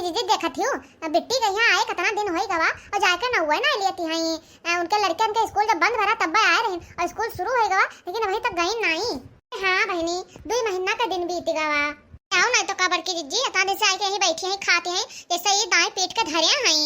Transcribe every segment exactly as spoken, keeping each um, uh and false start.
दीदी देखत हियो, बिट्टी के यहाँ आए कितना दिन होई गवा और जाके नौवे ना लेती हैं। आ, उनके लड़के उनके स्कूल जब बंद भरा तब आए रहिन और स्कूल शुरू होई गवा लेकिन अभी तक गई नाई। हाँ बहनी, दुई महीना का दिन बीत गवा। आओ ना तो का बड़की जिज्जी, इतना दिन से आके यहीं बैठी हैं, खाते हैं, जैसे ये दाएं पीट के धरे हैं।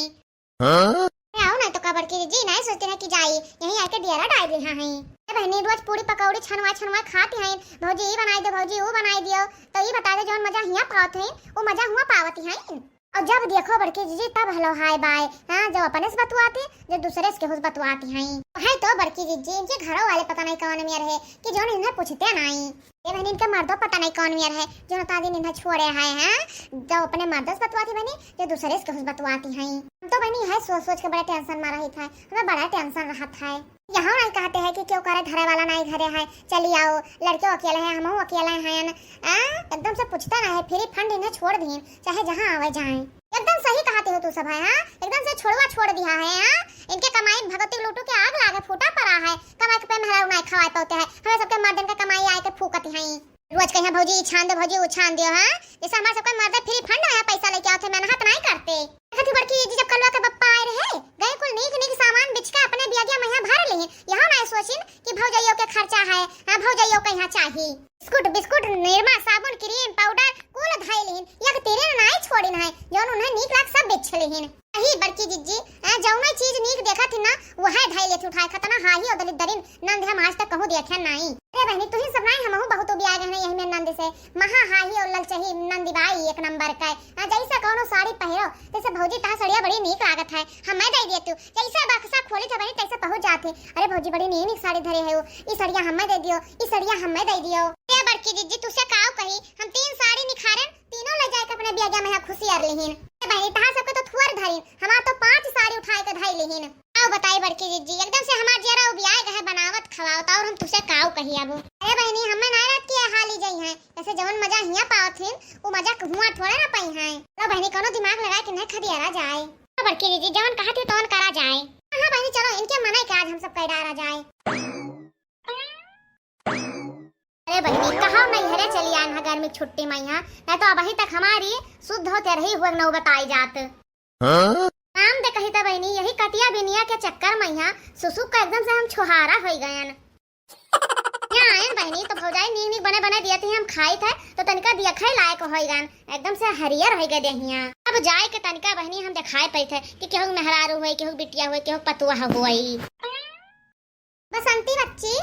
हाँ? अरे आओ ना तो का बड़की जिज्जी, नहीं सोचते हैं कि जाई, यहीं आके डेरा डाल रही हैं। ए बहनी, रोज पूरी पकौड़ी छनवा छनवा खाती हैं, भौजी ये बनाई दो, भौजी वो बनाई दियो, तो ये बता दे जौन मजा हियाँ पावत हैं, वो मजा हुआ पावती हैं। और जब देखो बड़की जिज्जी तब हलो हाय बाय, हाँ, जब अपने से बतुआती, जब दूसरे से केहू से बतुआती हैं। है तो बड़की जिज्जी, इनके घरों वाले पता नहीं कौन मेर है कि जौन इन्हें पूछते नहीं। ए बहनी, इनके मर्दो पता नहीं कौन मेर है, जौन उतना दिन इन्हें छोड़े है, हैं? जब अपने मर्दो से बतुआती बहनी, जब दूसरे से केहू से बतुआती हैं। हम तो बहनी है सोच सोच के बड़ा टेंशन में रही था, हमें बड़ा टेंशन रहत है। यहाँ नहीं कहते हैं कि क्यों करे घरे वाला नहीं घरे है, चली आओ, लड़के अकेले हैं, हमहू अकेले हैं, आ, एकदम से पूछता ना है, फ्री फंड इन्हें छोड़ दीन, चाहे जहाँ आवे जाए। एकदम सही कहते हो तू सब है, हाँ? एकदम से छोड़वा छोड़ दिया है, हाँ? इनके कमाई भगवती लूटू के आग लागे फूटा पड़ा है, कमाई के पे मेहरारू नहीं खवाए पाते हैं, हमें सबके मर्दन का कमाई आए के फूकत हैं। रोज कहिया भौजी ई छान दे, भौजी उ छान दियो, हाँ? जैसे हमारे सबके मर्दे फ्री फंड में पैसा लेके आवत है, मेहनत नहीं करते। देखत ही बड़की जीजी जब कलुआ के पप्पा आए रहे, गए कुल नीक नीक सामान बिछ के अपने बियागिया में यहाँ भर लेहिन। यहाँ नहीं सोचिन कि भौजाइयों के खर्चा है, हाँ, भौजाइयों के यहाँ चाही। बिस्कुट, बिस्कुट, निरमा, साबुन, क्रीम, पाउडर, कुल धई लेहिन। एक तेरे नाई छोड़िन है, जौन उन्हें नीक लाग सब बिछ लेहिन। अही बड़की जिज्जी, हाँ, जौनो चीज नीक देखत ही ना, वह धई लेत उठाए। खतना हाही और दलिद्दरिन नंद हम आज तक कहूँ देखे नाई। अरे बहनी, तुही सब नाई, हमहू बहुत उबिया गए हैं यही में नंद से। महा हाही और ललचही नंद बाई एक नंबर का। हाँ, जैसा कौनो साड़ी पहिरो, तैसे भौजी तहा सड़िया बड़ी नीक लागत है, हमें दे दिया तू। जैसा बक्सा खोली था बहनी, तैसे पहुँच जाते। अरे भौजी बड़ी नीक नीक साड़ी धरे है वो, ई सड़िया हमें दे दियो, ई सड़िया हमें दे दियो। ए बड़की जिज्जी, तुसे काव कही, हम तीन साड़ी निखारन, तीनों ले जाके अपने बियागिया में खुशियार लेहिन। ए बहनी, तहा सबके तो थुअर धरिन, हमार तो पांच साड़ी उठाए के धई लेहिन। आओ बताई बड़की जिज्जी, एकदम से हमार जियरा उबियाए गए बनावत खवावत, और हम तुसे काव कही अब। अरे बहनी, हमें ना रात की हाली जाई है, जैसे जवन मजा हिया पावत हिन, वो मजा हुआ थोड़े ना पाई है। चलो बहनी, कोनो दिमाग लगाए कि नहीं खदियारा जाए। तो बड़की जिज्जी, जवन कहा थी तवन करा जाए। हाँ बहनी, चलो इनके मना के आज हम सब कह डारा जाए। अरे बहिनी, कहाँ नैहरे चली आन है गर्मी छुट्टी में यहाँ, नहीं तो अबही तक हमारी शुद्ध होते रही हुए नौ बताई जात। हाँ? नाम दे कही त बहिनी, यही कटिया बिनिया के चक्कर में यहाँ सुसुक का एकदम से हम छोहारा होई गयन। यहाँ आयन बहिनी तो भौजाई नीक नीक बने बने दिए थे, हम खाई थे तो तनिका दिया खाई लायक होई गयन, एकदम से हरियर होई गए देहिया। अब जाए के तनिका बहिनी हम दिखाए पड़ी थे कि केहू मेहरारू हुए, केहू बिटिया हुए, केहू पतुआ हुई। बसंती बच्ची।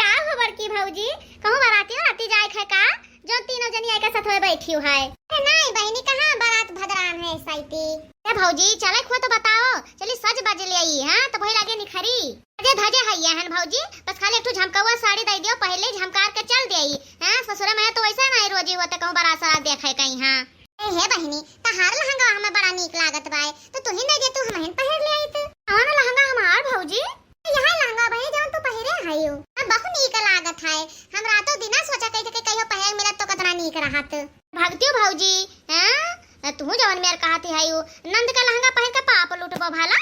का हो बड़की भौजी, कहूँ बराती वराती जाए है का, जो तीनों जनी आके साथ में बैठी है? अरे नहीं बहिनी, कहाँ बारात भदरान है साइती। ए भौजी, चले खो तो बताओ, चली सज बज ले आई, हाँ, तो वही लागे निखरी। अरे धजे है ये हन भौजी, बस खाली एक ठो झमकौआ साड़ी दे दियो, पहले झमकार के चल दे आई, हाँ, ससुरे में तो वैसे नहीं रोजी होते कहूँ बारात सारा देखे कहीं, हाँ। ए हे बहिनी, तहार लहंगा हमें बड़ा नीक लागत बाय, तो तुही दे दे, तू हमहिन पहिर ले आइत। कौन लहंगा हमार भौजी? यह लहंगा बहिनी जौन तू पहिरे हयू। अब बहुत नीक लागत है। हम रातों दिना सोचा कही थे कि कहियो पहिर मिलत तो कितना नीक रहत। भगतियो भौजी, हैं? तू जौन मेर कहती हयू, नंद का लहंगा पहिर के पाप लूटबो भला।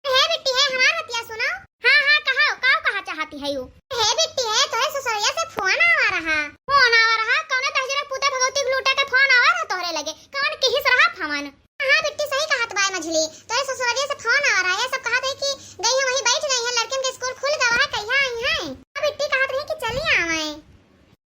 हे बिट्टी, हे हमार बतिया सुनो। हाँ, हाँ, कहो, काव कहा चाहती है यू? हे बिट्टी, हे तोरे ससुरिया से फोन आवा रहा। फोन आवा रहा? कौने दहिजरा पूते भगवती के लूटे के फोन आवा रहा तोहरे लगे? कौन किहिस रहा फोन? हाँ बिट्टी, सही कहत बाय मझली, तोरे ससुरिया से फोन आवा रहा। ये सब कहत है कि गई है वहीं बैठ गई है, लड़कन के स्कूल खुल गवा है, कहिया आई है? हाँ बिट्टी कहत रही कि चली आवे।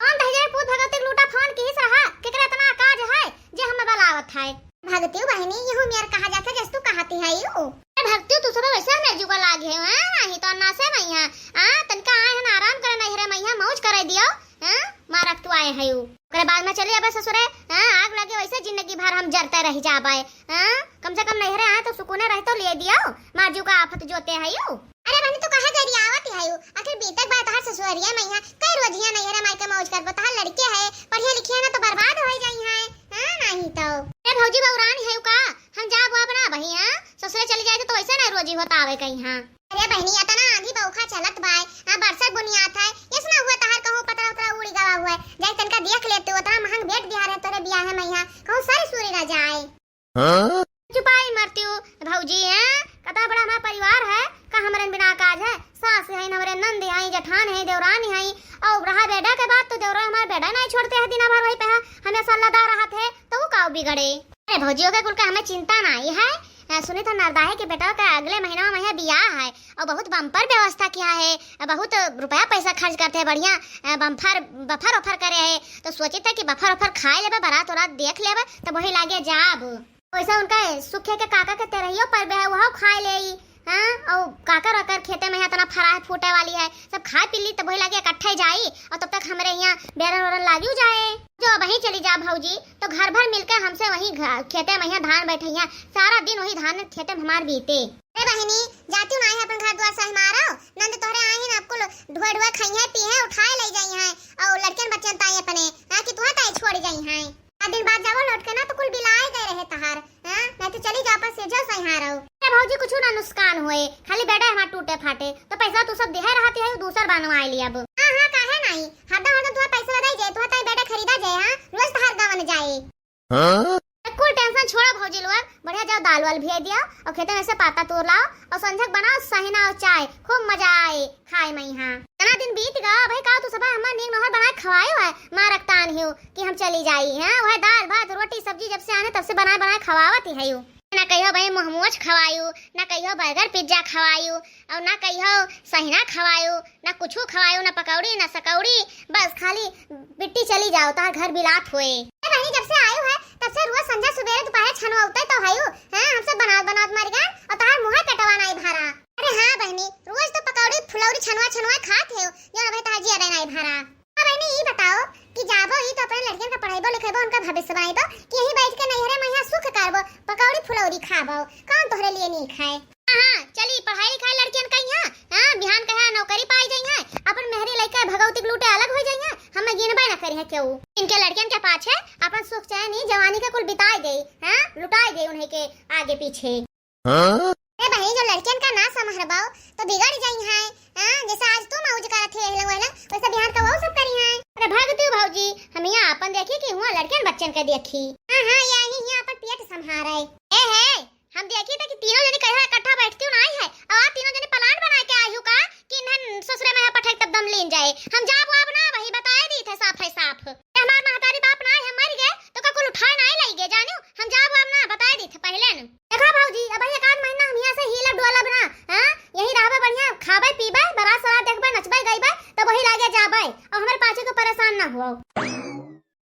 कौन दहिजरे पूत भगवती के लूटा फोन किहिस रहा? केकरे इतना काज है जे हमें बलावत है? भगतियो बहिनी, यहू मेर कहा जात है जस तू कहती है यू। ए भगतियो, तू सब वैसे हमें जुगा लागे है, हाँ? नहीं तो अन्ना से मैया, हाँ? तनका आए हन आराम करे नैहरे मैया, मौज करे दियो, हाँ? मारक तू आए है यू। ओकरे बाद में चली अबे ससुरे, हाँ? आग लगे वैसे जिंदगी भर हम जरते रह जाबे, हाँ? कम से कम नैहरे आए तो सुकूने रह तो ले दियो, मार जुगा आफत जोते है यू। अरे बहनी, तू काहे गरियावत है यू? आखिर बीतक बा तहार ससुरिया में यहाँ, कई रोजिया नैहरे माई के मौज करबो, तहार लड़के है, पढ़िया लिखिया ना तो बर्बाद हो जाई है, हाँ, नहीं तो। अरे भौजी बौरान है यू का? हम जाब अब ना बही, हाँ? ससुरे चली जाए तो वैसे ना रोजी होता आवे कहीं, हाँ। अरे बहनी, इतना आंधी बौखा चलत बाय, हाँ, बरसत बुनियात है, इस ना हुआ तहार कहूँ पतरा उतरा उड़ी गवा हुआ है, जाए तनका देख लेते, उतना महंग बेट बिहार है तोरे बियाह है मैया, कहूँ सर सूरी ना जाए। हाँ? चुपाई मरती हूँ भौजी, हैं? कतना बड़ा हमारा परिवार है, का हमरे बिना काज है? सास है, हमरे नंद है, जेठान है, देवरान है, और रहा बेटा के बात तो देवरा हमारे बेटा नहीं छोड़ते हैं, दिना भर वही पे है, हमेशा लदा रहत है, तो वो का बिगड़े? अरे भौजी, ओके कुल का हमें चिंता नाहीं है। अ, सुनी तो नरदाहे के बेटवा का अगले महीना में यहाँ बियाह है और बहुत बम्पर व्यवस्था किया है, अ, बहुत रुपया पैसा खर्च करते हैं, बढ़िया, अ, बम्फर बफर ऑफर करे है। तो सोचित है कि बफर ऑफर खाए लेबे, बारात उरात देख लेबे, तब वही लागे जाब। वैसे उनका सुखे के काका के तेरहियो पर बे है, वहो खाए ले। हाँ, और काकर वाकर खेते में है, इतना फरा है फूटे वाली है, सब खाए पी ली, तब वही लागे इकट्ठे जाई, और तब तक हमरे यहाँ बेरन वरन लागियो जाए। जो वहीं चली जा भौजी, तो घर भर मिलकर हमसे वहीं घ-, खेते में यहाँ धान बैठे हैं, सारा दिन वही धान खेते में हमार बीते। अरे बहिनी, जाती हूँ ना है अपन घर द्वार से हमारो, नंद तोहरे आई हैं, आपको ढुआ ढुआ खाई है, पी है, उठाए ले जाई हैं, और लड़कन बच्चन ताई अपने, हाँ, कि तुहा ताई छोड़ जाई हैं। चार दिन बाद जाबो लौट के ना, तो कुल बिलाए गए रहे तहार, हाँ? नहीं तो चली जाओ, पर से जो सही रहो। अरे भौजी, कुछ ना नुकसान होए, खाली बेडे हमार टूटे फाटे, तो पैसा तू सब देहे रहती है, दूसर बनवाए लिया अब। हाँ, हाँ, काहे नहीं? हरदम, हरदम तुम्हारा पैसा बताई जाए, तुम्हारा ताई बेडे खरीदा जाए, हाँ? रोज तहार गवन जाए। हाँ? तो कुल टेंशन छोड़ा भौजी लोग, बढ़िया जाओ दाल वाल भिया दिया और खेते में से पाता तोड़ लाओ और संझक बनाओ सहिना और चाय, खूब मजा आए। खाए में यहाँ। इतना दिन बीत गवा, भाई का तू सब हमार नीक नोहर बनाए खवायो है, माँ रक्तान हियो कि हम चली जाई, हैं? वह दाल भात रोटी सब्जी जब से आने तब से बनाए बनाए खवावत ही है यू। ना कहियो भाई मोमोज खवायू, ना कहियो बर्गर पिज्जा खवायू, और ना कहियो सहिना खवायू, ना कुछू खवायू, ना पकौड़ी, ना सकौड़ी, बस खाली बिट्टी चली जाओ, तार घर बिलात होए। ए बहिनी, जब से आयू है, तब से रोज संझा सुबेरे दोपहर छनवा उतर तो हयू, हैं? हमसे बनावत बनावत मर गए, और तार मुँह पेटवा नाई भरा। अरे हाँ बहिनी, रोज तो पकौड़ी फुलौरी छनवा छनवा खात है, जो ना भाई तार जिया नाई भरा। हाँ बहिनी, ई बताओ कि जाबो ई तो अपने लड़कियन का पढ़ाईबो लिखेबो, उनका भविष्य बनाईबो कि यहीं बैठ के नैहरे में यहाँ सुख करबो, पकौड़ी फुलौरी खाबो, कौन तोहरे लिए नीक है? हाँ, हाँ, चली पढ़ाई लिखाई लड़कियन का यहाँ, हाँ, बिहान कहा नौकरी पाई जाई है, अपन मेहरी लइका भगवती के लूटे अलग हो जाई है, हमें गिनबे ना करी है केहू। इनके लड़कियन के पाछे अपन सुख चैन ई जवानी के कुल बिताए दे, हाँ, लुटाए दे उन्हें के आगे पीछे। हाँ? अरे बहिनी, जो लड़कियन का ना संभरबो तो बिगड़ जाई है, हाँ, जैसे आज तू मौज करत है हिलंग वैलंग, वैसे बिहान का वो सब करी है। अरे भाग तू भौजी, हम यहाँ अपन देखी कि हुआ लड़कियन बच्चन के देखी। हाँ, हाँ, यही यहाँ अपन पेट संभारे। ए है, हम देखी था कि तीनों जनी कहे इकट्ठा बैठती नाई है, और आप तीनों जनी प्लान बना के आई हो का कि इन्हन ससुरे में पठाई तब दम लीन जाए। हम जाब वाब ना वही बताए दी थे साफ है साफ। ए हमार महतारी बाप ना है, मर गए तो का कुल उठाए ना लई गए जानियो, हम जाब वाब ना बताए दी थे पहले न। देखा भौजी, अब एक आध महीना हम यहाँ से हिलब डोलब ना, हाँ, यही रहबे बढ़िया, खाबे पीबे, बारात सरात देखबे, नचबे गइबे, तब वही लागे जाबे, और हमारे पाछे को परेशान ना हुआ।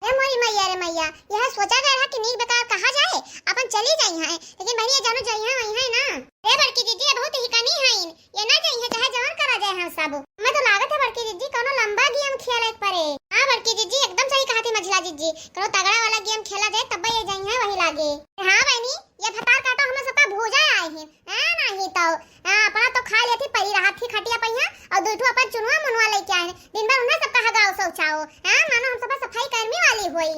ए मोरी मैया रे मैया, यह सोचा गया रहा कि नीक बेकार कहा जाए, अपन चली जाई हैं, लेकिन बहिनी ये जानो जाई हैं वही है ना। ए बड़की जीजी, ये बहुत ही कनी है, ये ना जाई है चाहे जवन करा जाए हम सब। मैं तो लागत है बड़की जीजी कोनो लंबा गेम खेले के परे। हाँ बड़की जीजी, एकदम सही कहा थी मझला जीजी, कोनो तगड़ा वाला गेम खेला जाए तब ये जाई है वही लागे। हाँ बहिनी, ये भतार काटो हमें सबका भूजा आए हैं, हाँ नहीं तो हाँ, अपना तो खा लेती परी रहत थी खटिया पहिया, और दुइठो अपन चुनुआ मुनुआ लेके आए हैं। दिन भर उन्हें सबका हगाओ शौचाओ, हाँ, मानो हम सब सफाई कर्मी वाली होई।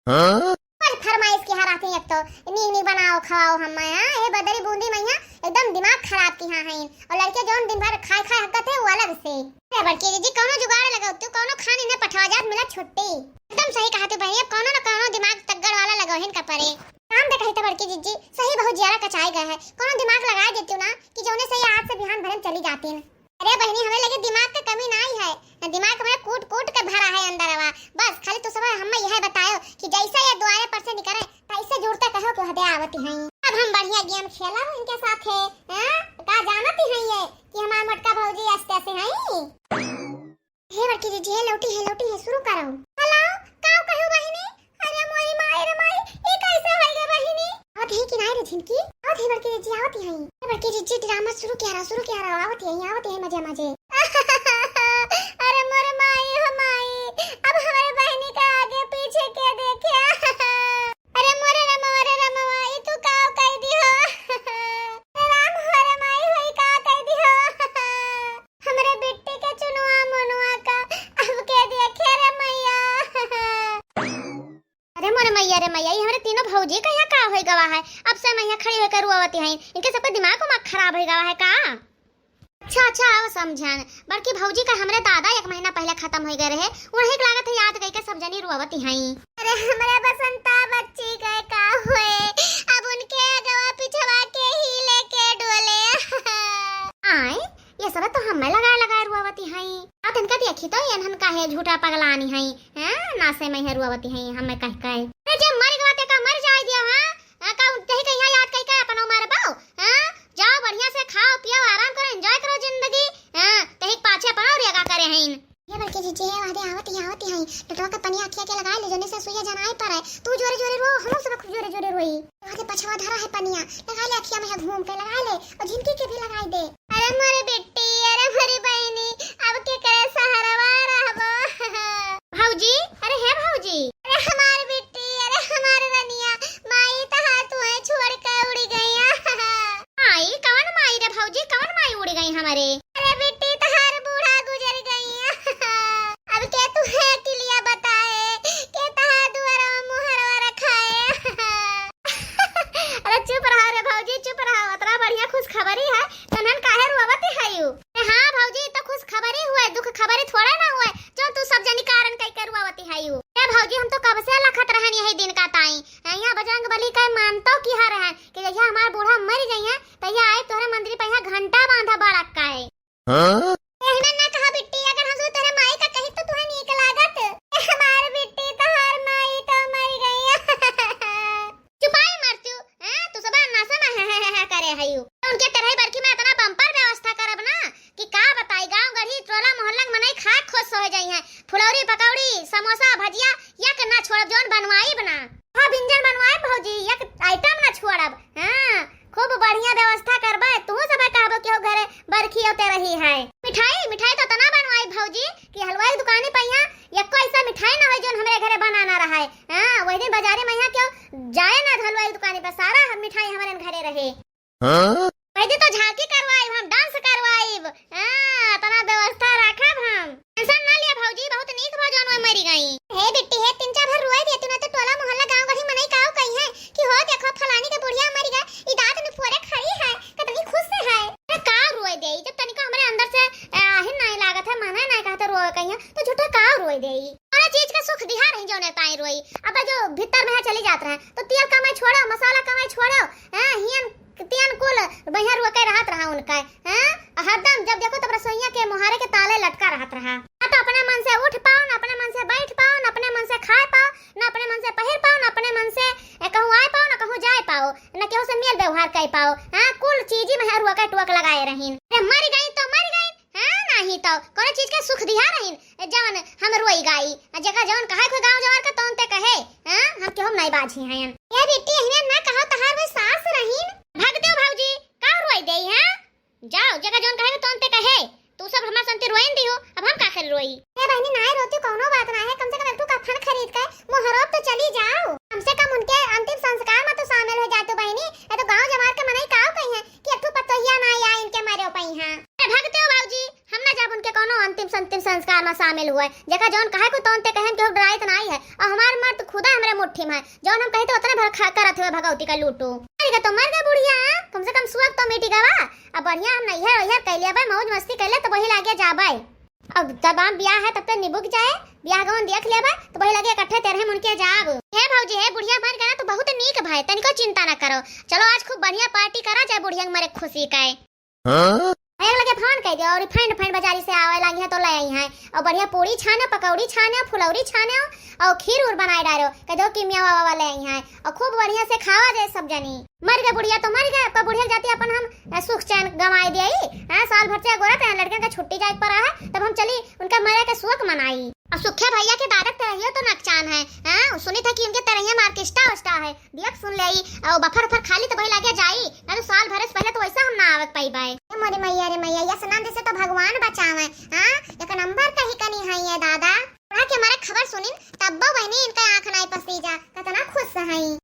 हाँ? पर फरमाइश की हराते एक तो, नी नी बनाओ, खवाओ हम, हाँ, ये बदरी बूंदी मैया, एकदम दिमाग खराब की हाँ हैं। और लड़के जौन दिन भर खाए खाए हकत है, वो अलग से। अरे बड़की दीदी, कौनो जुगाड़ लगाओ तू, कौनो खान इन्हें पठवा जात मिला छुट्टी। एकदम सही कहा तू बहनी, अब कौनो न कौनो दिमाग तगड़ वाला लगाओ हिन का परे। काम दे कही तो बड़की जीजी, सही बहुत जियारा कचाए गए है, कौनो दिमाग लगा देती ना कि जौने से ये आज से बिहान भरम चली जाती न। अरे बहनी, हमें लगे दिमाग के कमी नाई है, न दिमाग हमें कूट कूट के भरा है अंदरवा। बस खाली तू सब हमें यह बतायो कि जैसे ये द्वारे पर से निकले, तैसे जुड़ते कहो कि हदे आवती हैं। अब हम बढ़िया गेम खेला इनके साथ है, हाँ? का जानती हैं ये कि हमार मोटका भौजी अस्ते से हैं? हे बड़की जीजी, हे लौटी है, लौटी है, शुरू करो। हेलो, का कहो बहिनी? अरे मोरी माई रे माई, ई कैसे होई गे बहिनी? आवत है कि नाई रे झिनकी? आवत है बड़की जीजी, आवत है। हे बड़की जीजी, ड्रामा शुरू किया रहा, शुरू किया रहा, आवत है, आवत है, मजे मजे। अरे मोरे माई हो माई, अब हमारे बहिनी का आगे पीछे के देखे? अरे मोरे रमवा रे रमवा, ई तू का कह दी हो? अरे राम हो रे माई हो, ई का कह दी हो? हमरे बिट्टी के चुनुआ मुनुआ का अब के देखे रे मैया। अरे मोरे मैया रे मैया, ये हमरे तीनों भौजी का यहाँ का होई गवा है? अब से मैया खड़ी होकर रोवती हैं, इनके सबका दिमाग उमाग खराब होई गवा है का? अच्छा अच्छा, अब समझन। बड़की भौजी का हमरे दादा एक महीना पहले खत्म होई गए रहे, उन्हें के लागत है याद करके सब जनी रोवती हैं। अरे हमरे बसंता बच्ची के का होए, अब उनके अगवा पिछवा के ही लेके डोले। आए, ये सब तो हमें लगाए लगाए रुआवती हई। आ तनका देखी तो एनहन काहे झूठा पगलानी हई, हैं? नासे में है रुआवती हई, हमें कह कहे। अरे जब मर गवा ते का मर जाए दिया, हाँ? जे वादे आवत ही, आवत ही हई। टटवा के पनिया अखिया के लगाइ ले, जने से सुइया जनाइ पड़े। तू जोरे जोरे रो, हमहू सब खूब जोरे जोरे रोई। वादे पछवा धरा है पनिया, लगाइ ले अखिया में है घूम के, लगाइ ले, और झिनकी के भी लगाइ दे। अरे मोरे बिट्टी, अरे मोरी बहिनी, अब केकरे सहारवा रहबो? भौजी, अरे हे भौजी, अरे हमार बिट्टी, अरे हमार रनिया, माई तहार तुहे छोड़ के उड़ी गई। माई? कवन माई रे भौजी, कवन माई उड़ी गई हमरे? अरे बिट्टी, तहार बूढ़ा गुजर गई। अब के तुहे अकिलिया बताए, के तहार दुआरा मुहरवा रखाए? अरे चुप रहा रे भौजी, चुप रहा। अतना बढ़िया खुशखबरी है, तनहन काहे रोवत हयू? अरे हाँ भौजी, ई तो खुशखबरी हुए, दुख खबरी थोड़े ना हुए, जो तू सब जनी कारण कई के रोवत हयू। ए भौजी, हम तो कब से लखत रहन यही दिन का ताई। यहाँ बजरंग बली का मानतो किहा रहन कि जहिया हमार बूढ़ा मर जइहे, तहिया आई तोहरे मंदिर पे यहाँ घंटा बांधा बड़क का है। हाँ? एहमे ना कहा बिट्टी, अगर हम तोहरे माई का कही तो तुहे नीक लागत। हमार बिट्टी, तोहार माई तो मर गई। चुपाई मरत्यू, हैं? तू सब नासा में हैं, हैं, हैं, हैं करे हयू। उनके तरह बरखी में इतना बम्पर व्यवस्था करब ना कि का बताई, गांव गढ़ी टोला मोहल्ला के मनई खाए खुश हो जाई हैं। फुलौरी, पकौड़ी, समोसा, भजिया, या के ना छोड़ब, जौन बनवाई बना। हाँ, व्यंजन बनवाए भौजी, एक item ना छोड़ब। हाँ, खूब बढ़िया व्यवस्था करबे। तू सब कहबो कि हो घरे बरखी होते रही है। मिठाई, मिठाई तो तना बनवाई भौजी कि हलवाई दुकानी पे यहाँ एको ऐसा मिठाई ना होई जौन हमरे घरे बनाना रहे। हाँ, वही दिन बाजारे में यहाँ क्यों जाए ना हलवाई दुकानी पे, सारा हम मिठाई हमारे घरे रहे। हाँ? वही दिन तो झांकी करवाई, हम dance करवाई। हाँ, तना व्यवस्था रखब हम। Tension ना लिया भौजी, बहुत नीक भा जौन वह मरी गई। हे बिट्टी, हे तीन चार भर रोए दे तू, ना तो टोला मोहल्ला गांव गढ़ी मनई काव कही है कि हो देखो फलानी के बुढ़िया मरी गए, ई दांत निफोरे खड़ी है, कितनी खुश से है। अरे का रोए दे, जब तनिको हमरे अंदर से, ए, आहिन नहीं लागत है, मने नहीं कहते रोए कही है, तो झूठे का रोए दे। अरे चीज का सुख दिहा रही जौने ताई रोई, अब जो भीतर में है चली जात रहे, तो तेल कमाई छोड़ो, मसाला कमाई छोड़ो, हैं, हियन तियन कुल बढ़िया रुके रहत रहा उनका, हैं? हरदम जब देखो तब रसोइया के मोहारे के ताले लटका रहत रहा। ना तो अपने मन से उठ पाओ, ना अपने मन से बैठ पाओ, ना अपने मन से खाए पाओ, ना अपने मन से पहिर पाओ, ना अपने मन से, ए, कहूँ आए पाओ, ना कहूँ जाए पाओ, ना केहू से मेल व्यवहार कर पाओ। हाँ, कुल चीजी में रुआ के टुअक लगाए रहीन। अरे मर गई तो मर गई, हाँ, नाही तो कोनो चीज के सुख दिहा रहीन, जवन हम रोई गाई। आ जेका जवन कहे कोई गाँव जवार का तौन ते कहे, हाँ, हम केहू नहीं बाझी हैं। ए बेटी, एहने ना कहो, तहार वे सास रहीन। भग देव भौजी, का रोई देई, हाँ? जाओ, जेका जवन कहे तौन ते कहे। तू सब हमार संती रोइन दियो, अब हम का कर रोई? ए बहनी, नाय रोती, कौनो बात ना है, कम से कम एक ठो कफन खरीद के मोहरोब तो चली जाओ। कम से कम उनके अंतिम संस्कार में तो शामिल हो जातो बहनी, ए तो गाँव जवार के मनई काव कही है कि एक ठो पतोहिया ना आया इनके मरे पई हाँ। ए भगते हो बाबूजी, हम ना जब उनके कौनो अंतिम संतिम संस्कार में शामिल हुए, जेका जौन कहे को तौन ते कहे, केहू डराइत नाई है। और हमार मर्द खुदा हमरे मुट्ठी में है, जौन हम कही तो उतने भर खा करत हुए भगवती का लूटू। मर गए तो मर गए बुढ़िया, कम से कम सुअग तो मिटी गवा। अब बढ़िया हम नैहर ओहर कैले बे, मौज मस्ती कैले तो वही लागे जाबे। अब जब हम ब्याह है तब तो निबुक जाए, ब्याह गवन देख लेबे तो वही लागे इकट्ठे तेरहे मुन के जाब। हे भौजी, हे बुढ़िया मर गए ना तो बहुत नीक भाई, तनिको चिंता ना करो। चलो आज खूब बढ़िया पार्टी करा जाए बुढ़िया के मरे खुशी का। हाँ? एक लगे फोन कह दियो और रिफाइंड फाइंड बाजारी से आवे लागी है तो ले आई हैं। और बढ़िया पूड़ी छाने, पकौड़ी छाने, फुलौरी छाने और खीर उर बनाए डालो। कह दो कि मियाँ बाबा ले आई हैं और खूब बढ़िया से खावा जाए सब जनी। मर गए बुढ़िया तो मर गए, आपका बुढ़िया के जाती अपन हम, अ, सुख चैन गंवाए दिया ही। हाँ, साल भर से अगोरत हैं, लड़कियों का छुट्टी जाए पर है, तब हम चली उनका मरे के शोक मनाई। और सुखे भैया के दादा के तरहियो तो नकचान है। हाँ, सुनी था कि उनके तरहिया में ऑर्केस्ट्रा ओस्ट्रा है। देख सुन ले आई, और बफर उफर खाली तो वही लागे जाई, ना तो साल भरे से पहले तो वैसा हम ना आवक पाई बाय। ए मोरे मैया रे मैया, यस नंद से तो भगवान बचावे। हाँ, एक नंबर कही कनी है ये दादा। बूढ़ा के मारे खबर सुनिन, तब्बो बहनी इनका आँख नाई पसी जा, कतना खुश हई।